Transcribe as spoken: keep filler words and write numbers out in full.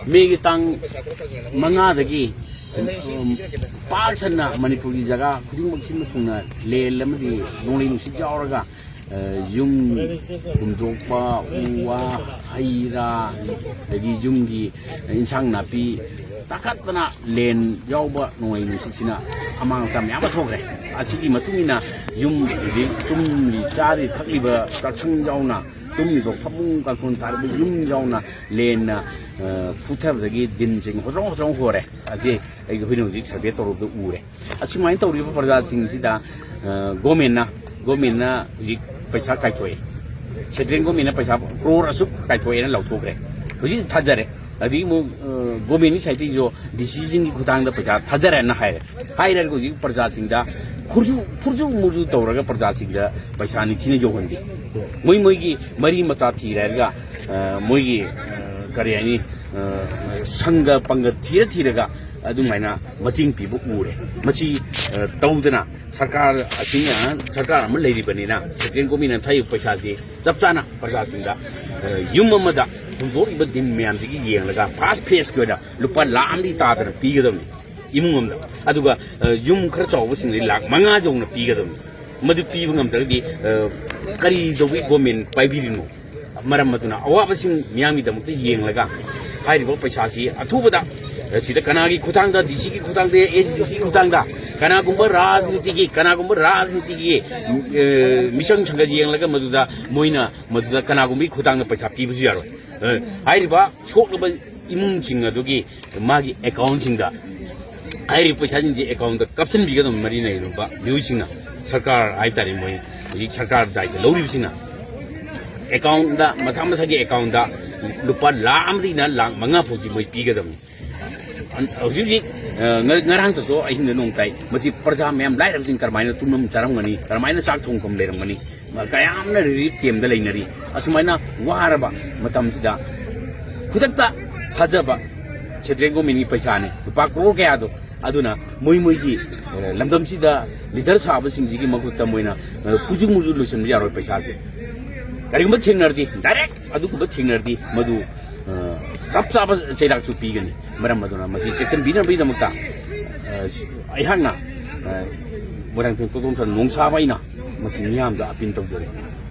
ꯃꯦꯒꯤ ꯇꯥꯡ ꯃꯉꯥꯗꯒꯤ, ꯎꯝ, ꯄꯥꯛ ꯁꯟꯅ ꯃꯅꯤꯄꯨꯔꯒꯤ ꯖꯒꯥ ꯈꯨꯗꯤꯡꯃꯛ ꯁꯤꯟꯕ ꯊꯨꯡꯅ ꯂꯦꯟ ꯑꯃꯗꯤ ꯅꯣꯡꯂꯩ ꯅꯨꯡꯁꯤꯠ ꯌꯥꯎꯔꯒ, ꯑ, ꯌꯨꯝ ꯍꯨꯝꯗꯣꯛꯄ, ꯎ ꯋꯥ, ꯍꯩ ꯔꯥ, ꯑꯗꯒꯤ ꯌꯨꯝꯒꯤ ꯏꯟꯁꯥꯡ ꯅꯥꯄꯤ ꯇꯥꯈꯠꯇꯅ ꯂꯦꯟ ꯌꯥꯎꯕ ꯅꯣꯡꯂꯩ ꯅꯨꯡꯁꯤꯠꯁꯤꯅ ꯑꯃꯥꯡ ꯑꯇꯥ ꯃꯌꯥꯝ ꯑꯃ ꯊꯣꯛꯈ꯭ꯔꯦ꯫ ꯑꯁꯤꯒꯤ ꯃꯇꯨꯡ ꯏꯟꯅ ꯌꯨꯝ ꯍꯧꯖꯤꯛ ꯇꯨꯝꯂꯤ ꯆꯥꯔꯤ ꯊꯛꯂꯤꯕ ꯆꯥꯛꯁꯪ ꯌꯥꯎꯅ, ꯇꯨꯝꯂꯤꯕ ꯐꯃꯨꯡ ꯀꯥꯡꯊꯣꯟ ꯊꯥꯔꯤꯕ ꯌꯨꯝ ꯌꯥꯎꯅ ꯂꯦꯟꯅ, ꯑ, ꯐꯨꯊꯕꯗꯒꯤ ꯗꯤꯟꯁꯤꯡ ꯍꯣꯆꯣꯡ ꯍꯣꯆꯣꯡ ꯍꯣꯔꯦ꯫ ꯑꯁꯤ ꯑꯩꯈꯣꯏꯅ ꯍꯧꯖꯤꯛ ꯁꯔꯚꯦ ꯇꯧꯔꯨꯕꯗ ꯎꯔꯦ꯫ ꯑꯁꯨꯃꯥꯏꯅ ꯇꯧꯔꯤꯕ ꯄ꯭ꯔꯖꯥꯁꯤꯡꯁꯤꯗ, ꯑ, ꯒꯣꯃꯦꯟꯅ, ꯒꯣꯃꯦꯟꯅ ꯍꯧꯖꯤꯛ ꯄꯩꯁꯥ ꯀꯥꯏꯊꯣꯛꯑꯦ꯫ ꯁꯦꯟꯇ꯭ꯔꯦꯜ ꯒꯣꯃꯦꯟꯅ ꯄꯩꯁꯥ ꯀ꯭ꯔꯣꯔ ꯑꯁꯨꯛ ꯀꯥꯏꯊꯣꯛꯑꯦꯅ ꯂꯧꯊꯣꯛꯈ꯭ꯔꯦ꯫ ꯍꯧꯖꯤꯛ ꯊꯥꯖꯔꯦ꯫ ꯑꯗꯒꯤ ꯑꯃꯨꯛ, ꯑ, ꯒꯣꯃꯦꯟꯒꯤ ꯁꯥꯏꯠꯇꯒꯤꯁꯨ ꯗꯤ ꯁꯤꯁꯤꯡꯒꯤ ꯈꯨꯊꯥꯡꯗ ꯄꯩꯁꯥ ꯊꯥꯖꯔꯦꯅ ꯍꯥꯏꯔꯦ꯫ ꯍꯥꯏꯔꯒ ꯍꯧꯖꯤꯛ ꯄ꯭ꯔꯖꯥꯁꯤꯡꯗ ꯈꯨꯔꯖꯨ, ꯈꯨꯔꯖꯨ ꯃꯨꯔꯖꯨ ꯇꯧꯔꯒ ꯄ꯭ꯔꯖꯥꯁꯤꯡꯗ ꯄꯩꯁꯥ ꯅꯤꯡꯊꯤꯅ ꯌꯧꯍꯟꯗꯦ꯫ ꯃꯣꯏ ꯃꯣꯏꯒꯤ ꯃꯔꯤ ꯃꯇꯥ ꯊꯤꯔꯦ ꯍꯥꯏꯔꯒ, ꯑ, ꯃꯣꯏꯒꯤ, ꯑ, ꯀꯔꯤ ꯍꯥꯏꯅꯤ, ꯑ, ꯁꯪꯒ ꯄꯪꯒ ꯊꯤꯔ ꯊꯤꯔꯒ ꯑꯗꯨꯃꯥꯏꯅ ꯃꯇꯦꯡ ꯄꯤꯕ ꯎꯔꯦ꯫ ꯃꯁꯤ, ꯑ, ꯇꯧꯗꯅ ꯁꯔꯀꯥꯔ ꯑꯁꯤꯅ, ꯁꯔꯀꯥꯔ ꯑꯃ ꯂꯩꯔꯤꯕꯅꯤꯅ ꯁꯦꯟꯇ꯭ꯔꯦꯜ ꯒꯣꯔꯃꯦꯟꯅ ꯊꯥꯔꯤꯕ ꯄꯩꯁꯥꯁꯤ ꯆꯞ ꯆꯥꯅ ꯄ꯭ꯔꯖꯥꯁꯤꯡꯗ, ꯑ, ꯌꯨꯝ ꯑꯃꯗ ꯍꯨꯟꯗꯣꯛꯏꯕ ꯗꯤꯟ ꯃꯌꯥꯝꯁꯤꯒꯤ ꯌꯦꯡꯂꯒ ꯐꯥꯔꯁ ꯐꯦꯁꯀꯤ ꯑꯣꯏꯅ ꯂꯨꯄꯥ ꯂꯥꯈ ꯑꯃꯗꯤ ꯇꯥꯗꯅ ꯄꯤꯒꯗꯕꯅꯤ ꯏꯃꯨꯡ ꯑꯃꯗ꯫ ꯑꯗꯨꯒ, ꯑ, ꯌꯨꯝ ꯈꯔ ꯆꯥꯎꯕꯁꯤꯡꯗꯤ ꯂꯥꯈ ꯃꯉꯥ ꯌꯧꯅ ꯄꯤꯒꯗꯕꯅꯤ꯫ ꯃꯗꯨ ꯄꯤꯕ ꯉꯝꯗ꯭ꯔꯒꯗꯤ, ꯑ, ꯀꯔꯤ ꯇꯧꯕꯒꯤ ꯒꯣꯔꯃꯦꯟ ꯄꯥꯏꯕꯤꯔꯤꯅꯣ? ꯃꯔꯝ ꯑꯗꯨꯅ ꯑꯋꯥꯕꯁꯤꯡ ꯃꯤꯌꯥꯝꯒꯤꯗꯃꯛꯇ ꯌꯦꯡꯂꯒ ꯍꯥꯏꯔꯤꯕ ꯄꯩꯁꯥꯁꯤ ꯑꯊꯨꯕꯗ, ꯑ, ꯁꯤꯗ ꯀꯅꯥꯒꯤ ꯈꯨꯊꯥꯡꯗ, ꯗꯤ ꯁꯤꯒꯤ ꯈꯨꯊꯥꯡꯗ, ꯑꯦꯁ ꯗꯤ ꯁꯤꯒꯤ ꯈꯨꯊꯥꯡꯗ, ꯀꯅꯥꯒꯨꯝꯕ ꯔꯥꯖꯅꯤꯇꯤꯒꯤ, ꯀꯅꯥꯒꯨꯝꯕ ꯔꯥꯖꯅꯤꯇꯤꯒꯤ, ꯑ, ꯃꯤꯆꯪ ꯁꯪꯒ ꯌꯦꯡꯂꯒ ꯃꯗꯨꯗ ꯃꯣꯏꯅ ꯃꯗꯨꯗ ꯀꯅꯥꯒꯨꯝꯕꯒꯤ ꯈꯨꯊꯥꯡꯗ ꯄꯩꯁꯥ ꯄꯤꯕꯁꯨ ꯌꯥꯔꯣꯏ꯫ ꯑ, ꯍꯥꯏꯔꯤꯕ ꯁꯣꯛꯂꯕ ꯏꯃꯨꯡꯁꯤꯡ ꯑꯗꯨꯒꯤ ꯃꯥꯒꯤ ꯑꯦꯀꯥꯎꯟꯁꯤꯡꯗ ꯍꯥꯏꯔꯤꯕ ꯄꯩꯁꯥꯁꯤꯡꯁꯦ ꯑꯦꯀꯥꯎꯟꯗ ꯀꯥꯞꯁꯤꯟꯕꯤꯒꯗꯕ ꯃꯔꯤ ꯂꯩꯅꯕ ꯃꯤꯑꯣꯏꯁꯤꯡꯅ, ꯁꯔꯀꯥꯔ ꯍꯥꯏꯇꯥꯔꯦ, ꯃꯣꯏ ꯍꯧꯖꯤꯛ ꯁꯔꯀꯥꯔ ꯗꯥꯏꯇ ꯂꯧꯔꯤꯕꯁꯤꯡꯅ ꯑꯦꯀꯥꯎꯟꯗ, ꯃꯁꯥ ꯃꯁꯥꯒꯤ ꯑꯦꯀꯥꯎꯟꯗ ꯂꯨꯄꯥ ꯂꯥꯈ ꯑꯃꯗꯒꯤꯅ ꯂꯥꯈ ꯃꯉꯥ ꯐꯥꯎꯁꯤ ꯃꯣꯏ ꯄꯤꯒꯗꯕꯅꯤ꯫ ꯍꯧꯖꯤꯛ ꯍꯧꯖꯤꯛ, ꯑ, ꯉ-, ꯉꯔꯥꯡꯇꯁꯨ ꯑꯍꯤꯡꯗ ꯅꯣꯡ ꯇꯥꯏ꯫ ꯃꯁꯤ ꯄ꯭ꯔꯖꯥ ꯃꯌꯥꯝ ꯂꯥꯏꯔꯕꯁꯤꯡ ꯀꯔꯝꯍꯥꯏꯅ ꯇꯨꯝꯐꯝ ꯆꯥꯔꯝꯒꯅꯤ, ꯀꯔꯝꯍꯥꯏꯅ ꯆꯥꯛ ꯊꯣꯡꯐꯝ ꯂꯩꯔꯝꯒꯅꯤ? ꯀꯌꯥꯝꯅ ꯔꯤꯂꯤꯐ ꯀꯦꯝꯗ ꯂꯩꯅꯔꯤ꯫ ꯑꯁꯨꯃꯥꯏꯅ ꯋꯥꯔꯕ ꯃꯇꯝꯁꯤꯗ ꯈꯨꯗꯛꯇ ꯊꯥꯖꯕ ꯁꯦꯟꯇ꯭ꯔꯦꯜ ꯒꯣꯔꯃꯦꯟꯒꯤ ꯄꯩꯁꯥꯅꯤ, ꯂꯨꯄꯥ ꯀ꯭ꯔꯣꯔ ꯀꯌꯥꯗꯣ꯫ ꯑꯗꯨꯅ ꯃꯣꯏ ꯃꯣꯏꯒꯤ, ꯑ, ꯂꯝꯗꯝꯁꯤꯗ ꯂꯤꯗꯔ ꯁꯥꯕꯁꯤꯡꯁꯤꯒꯤ ꯃꯈꯨꯠꯇ ꯃꯣꯏꯅ, ꯑ, ꯈꯨꯖꯨ ꯃꯨꯖꯨ ꯂꯣꯏꯁꯤꯟꯕ ꯌꯥꯔꯣꯏ ꯄꯩꯁꯥꯁꯦ꯫ ꯀꯔꯤꯒꯨꯝꯕ ꯊꯦꯡꯅꯔꯗꯤ, ꯗꯥꯏꯔꯦꯛ ꯑꯗꯨꯒꯨꯝꯕ ꯊꯦꯡꯅꯔꯗꯤ ꯃꯗꯨ, ꯑ, ꯆꯞ ꯆꯥꯕ ꯆꯩꯔꯥꯛꯁꯨ ꯄꯤꯒꯅꯤ꯫ ꯃꯔꯝ ꯑꯗꯨꯅ ꯃꯁꯤ ꯆꯦꯛꯁꯤꯟꯕꯤꯅꯕꯒꯤꯗꯃꯛꯇ, ꯑ, ꯑꯩꯍꯥꯛꯅ, ꯑ, ꯃꯣꯏꯔꯥꯡꯊꯦꯝ ꯇꯣꯇꯣꯝꯊꯣꯏ ꯅꯣꯡꯁꯥꯕ ꯑꯩꯅ ꯃꯁꯤ ꯃꯤꯌꯥꯝꯗ ꯑꯄꯤꯜ ꯇꯧꯖꯔꯤ꯫